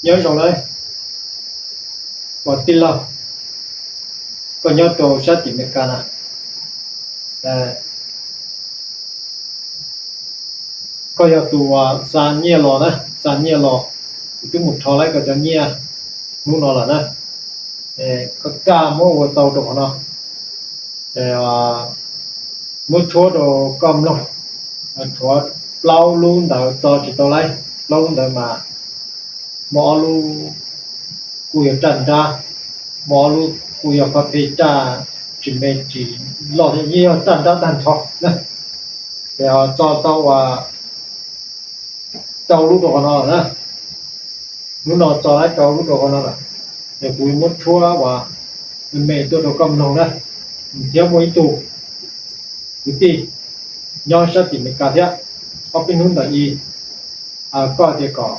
Nyob zoo na, ua tij laug, koj nyob rau sab tim Amelikas na, koj yog tus uas xa nyiaj los na, xa nyiaj los, kuv twb mus rho laib koj cov nyiaj hnub no lawm na. Koj kaj muab ua tau rau qhov no, muab tshuab rau koj mloog, tshuab plaub lub ntawd txo tsis tau laib, plaub lub ntawd mas muaj ob lub kuj yog raj nrab, muaj ob lub kuj yog pab phe raj tsis me tsis loj, yeej yog raj nrab tag nrho na. Ces txo tau uas rau lub rau qhov no lawm na. Hnub no txo laib rau lub rau qhov no lawm, ces kuv yuav muab tshuab uas me me tuaj rau koj mloog na. Thiab muaj ib tug kwv tij nyob sab tim Amelikas thiab, ob peb hnub ntawm i, koj tias kom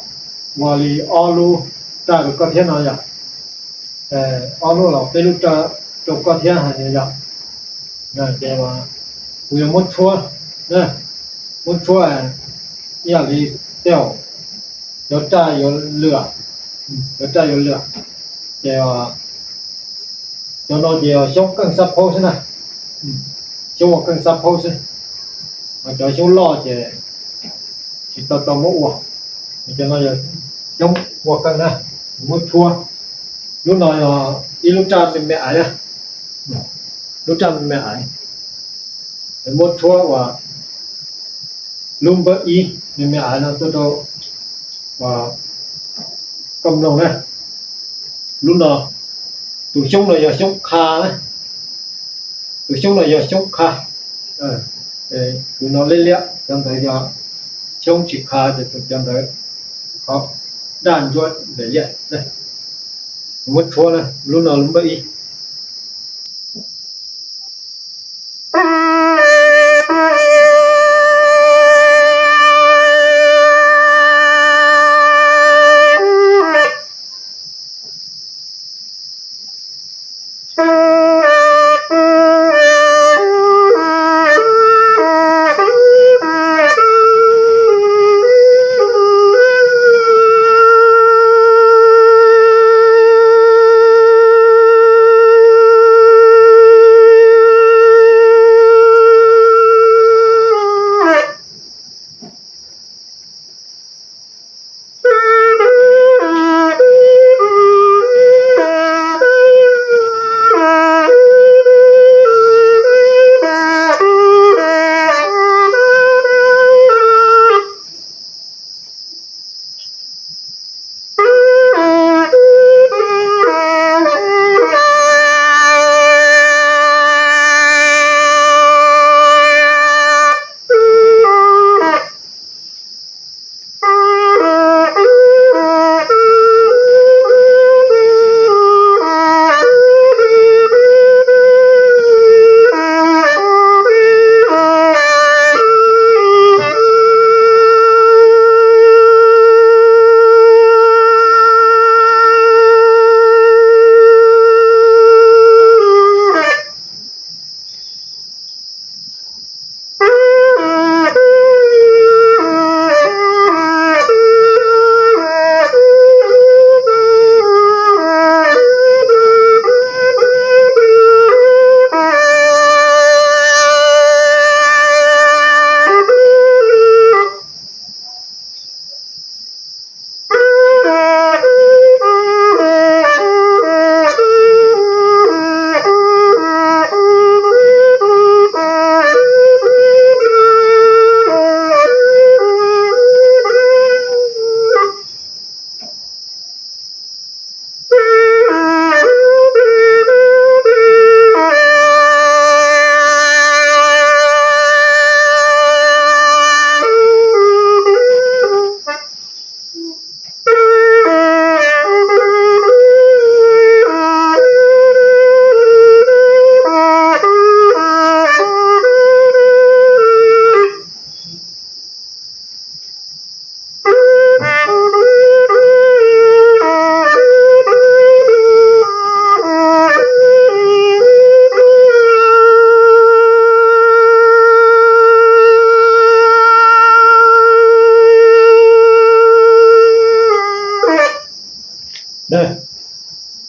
ua li ob lub raj rau koj thiab no yom. Ob lub los peb lub raj rau koj thiab hais tias yom. Ces kuv yuav muab tshuab, muab tshuab ib yam li tej zaum cov raj yuav lwam, cov raj yuav lwam. Ces cov no ces yog xyoob qeej xab phaub xwb na, xyoob ua qeej xab phaub xwb. Cov xyoob loj ces tsis tau tau muab ua, cov no yog xyoob ua qeej na, muab tshuab. Lub no yog ib lub raj me me aiv na, lub raj me me aiv, muab tshuab uas lub npawb ib me me aiv no tuaj rau koj mloog na. Lub no, tus xyoob no yog xyoob qha na, tus xyoob no yog xyoob qha. Tus no liab liab, cov ntawd yog xyoob tsis qha ces tus cov ntawd qhov daj ntsuab liab liab. Muab tshuab na, lub no lub npawb ib.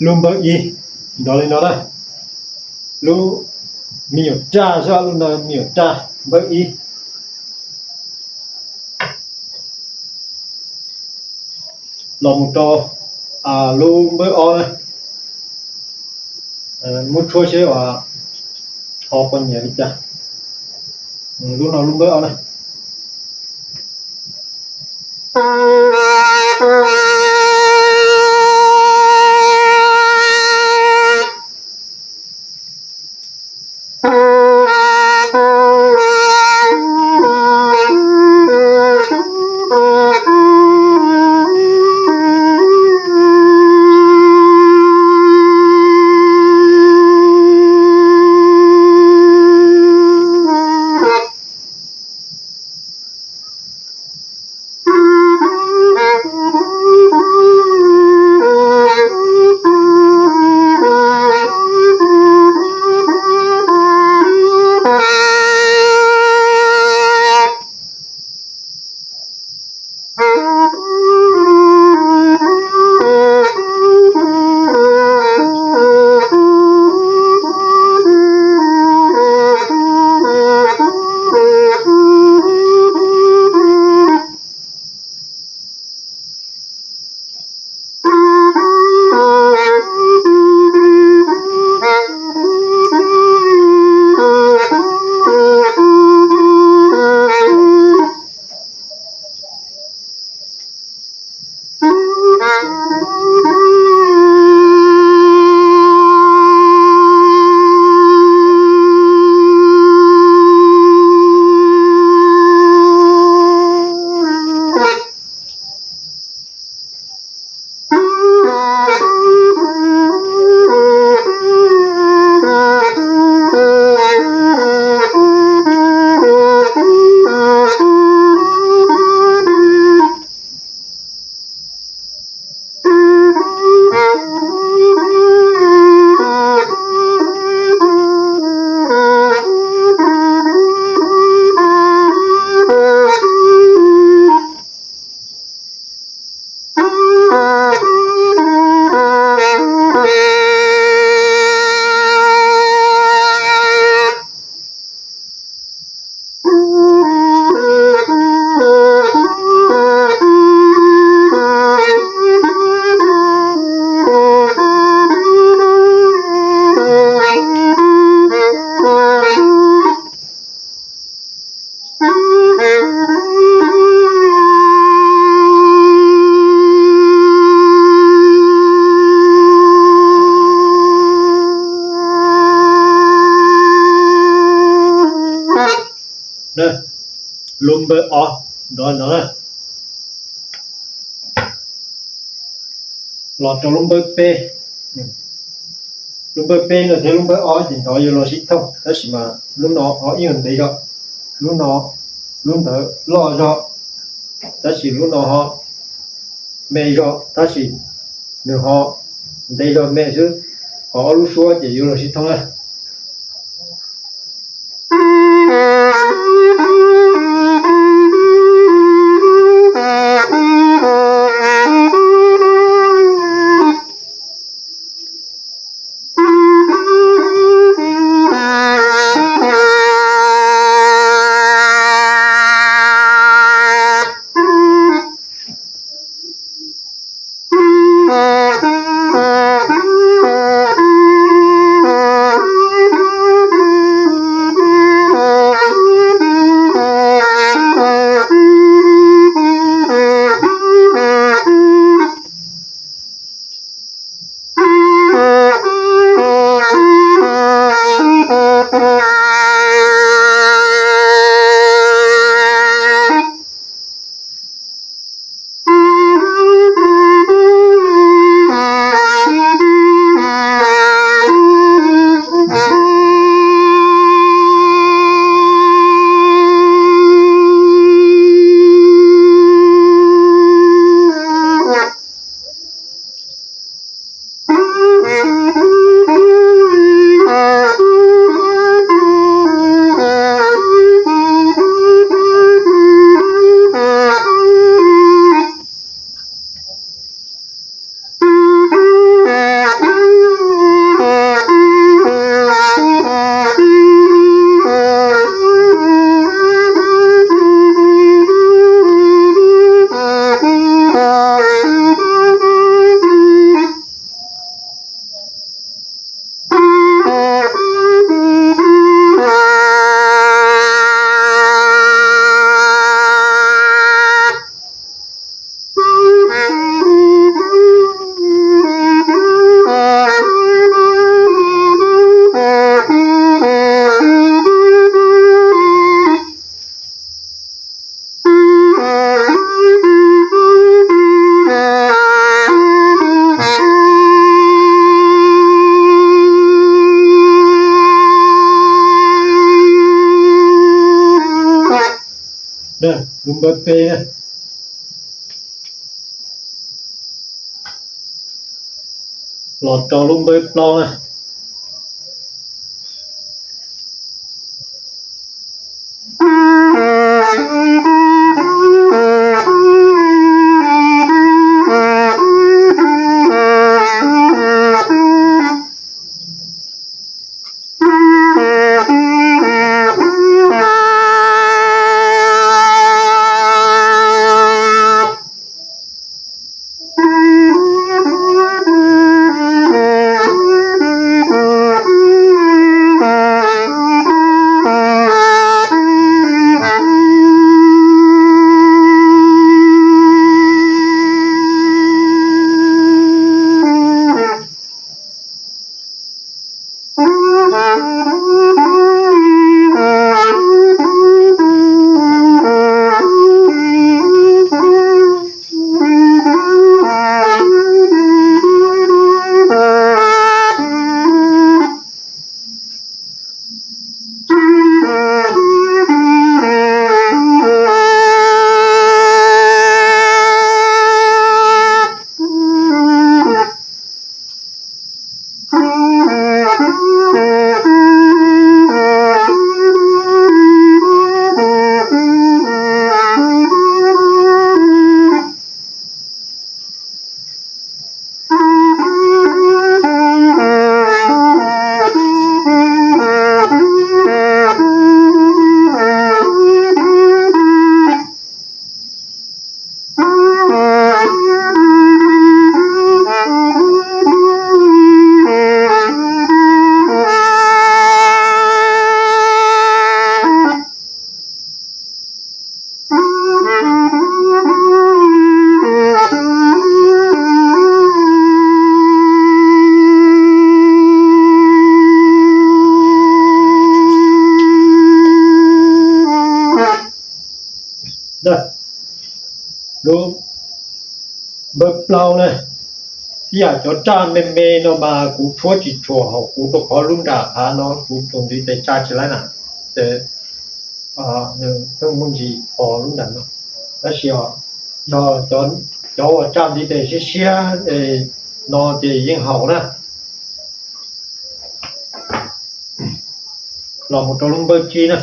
Lub npawb ib nrov li no na. Lub me nyuam raj xwb, lub no me nyuam raj npawb ib. Los mus rau lub npawb ob na. Muab tshuab seb ho pos nyiam li cas. Lub no lub npawb ob na. Lub npawb ob nrov no na. Los rau lub npawb peb. Lub npawb peb no thiab lub npawb ob ces nrov yuav los sib thooj, tab sis mas lub no ho ib yam ntev zog. Lub no, lub ntawd loj zog, tab sis lub no ho me zog, tab sis nws ho ntev zog me xwb. Ho ob lub suab ces yuav los sib thooj na. Lub npawb peb na, los rau lub npawb plaub na. Lub npawb plaub na, ib yam cov raj me me no mas kuv tshuab tsis tshua hauv kuv rau qhov lub nram hav no kuv tus ntiv tes tsa tsis laib na, ces nws pheej muaj ntsis pos lub nram no. Tab sis yog cov uas tsa ntiv tes siab siab no ces yeej haum na. Los mus rau lub npawb tsib na.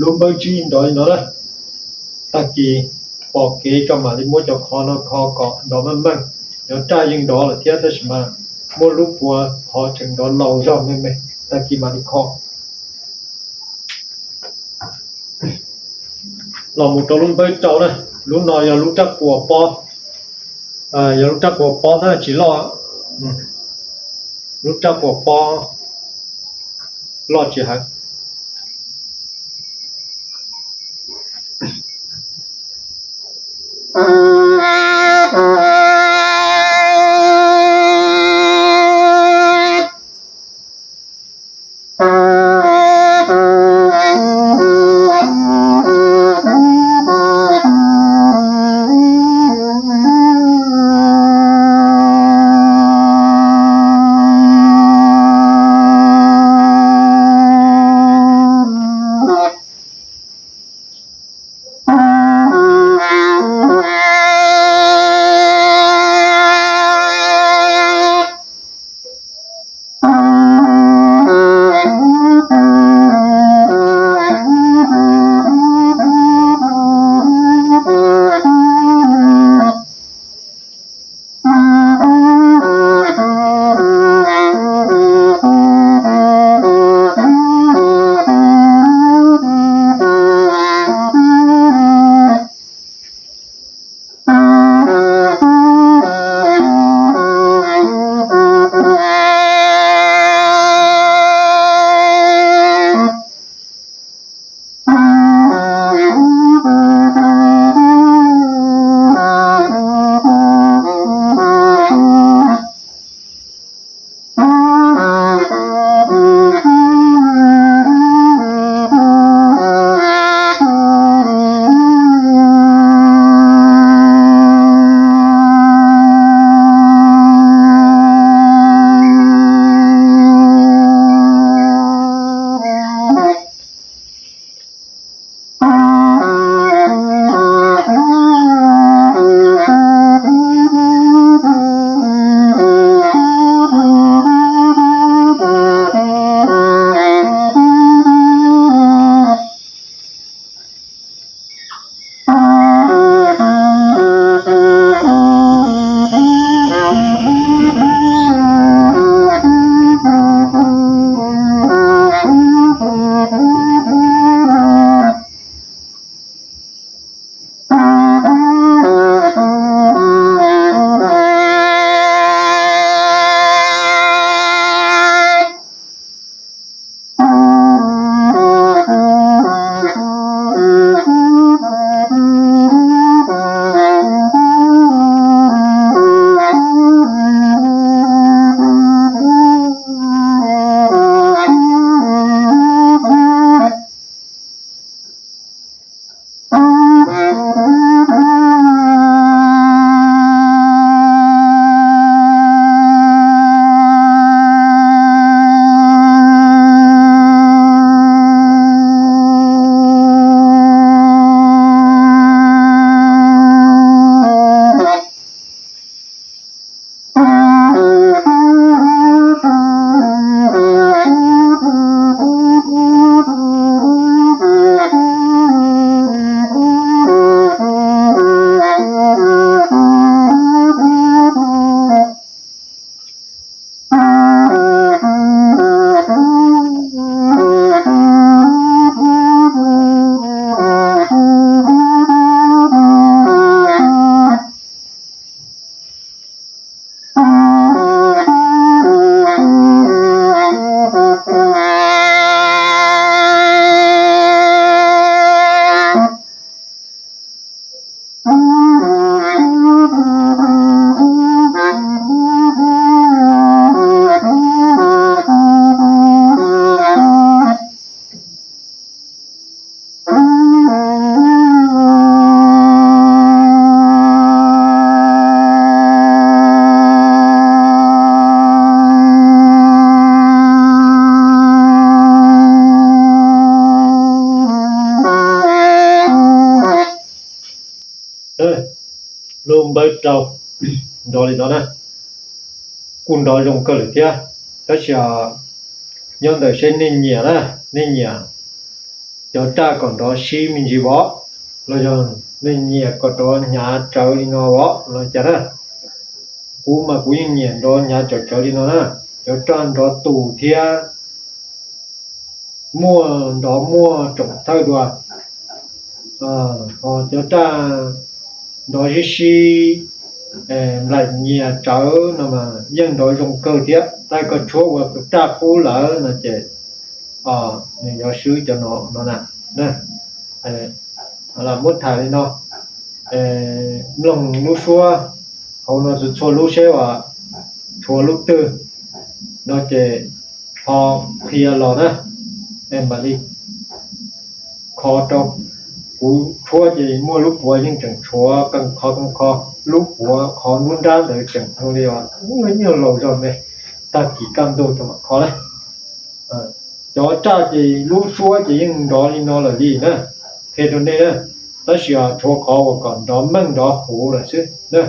Lub npawb tsib nrov li no na. Tag kis pom kev tso mam li muab cov qhov no kho kom nrov meej meej. Cov raj yeej nrov lawm thiab tab sis mas muab lub puav qhov tseem nrov laus zog me me, tag kis mam li kho. Los mus rau lub npawb rau na, lub no yog lub raj quas pob, yog lub raj quas pob na tsis loj, lub raj quas pob loj tsis heev. Lub npawb rau nrov li no na, kuj nrov zoo kawg lawm thiab, tab sis nyob ntawm seb nej nyiam na, nej nyiam cov raj kom nrov sib me ntsis vov, los yog nej nyiam kom rov hnyav tsawv li no vov los cas na. Kuv mas kuv yeej nyiam nrov hnyav tsawv tsawv li no na, cov raj nrov tus thiab muaj nrov muaj tsoom thawj dua. Ho cov raj nrov sib sib nplaim nyias tsawv no mas yeej nrov zoo kawg thiab, tab koj tshuab ua raj qub lawm no ces nws yuav swb cov no no na. Muab tham li no, mloog lub suab hauv no txhua lub seb uas tshuav lub twg no ces ho qhia los na, mam li kho rau. Kuv tshuab ces muaj lub puav yeej tseem tshuav qhov qhov, lub puav qhov nruab nrab ntawd tseem li nyuag laus zog me, tag kis kaj ntug rau mam kho na. Cov raj ces lub suab ces yeej nrov li no lawm li na, qhia rau nej na, tab sis tshuav qhov uas kom nrov meej nrov huv lawm xwb na.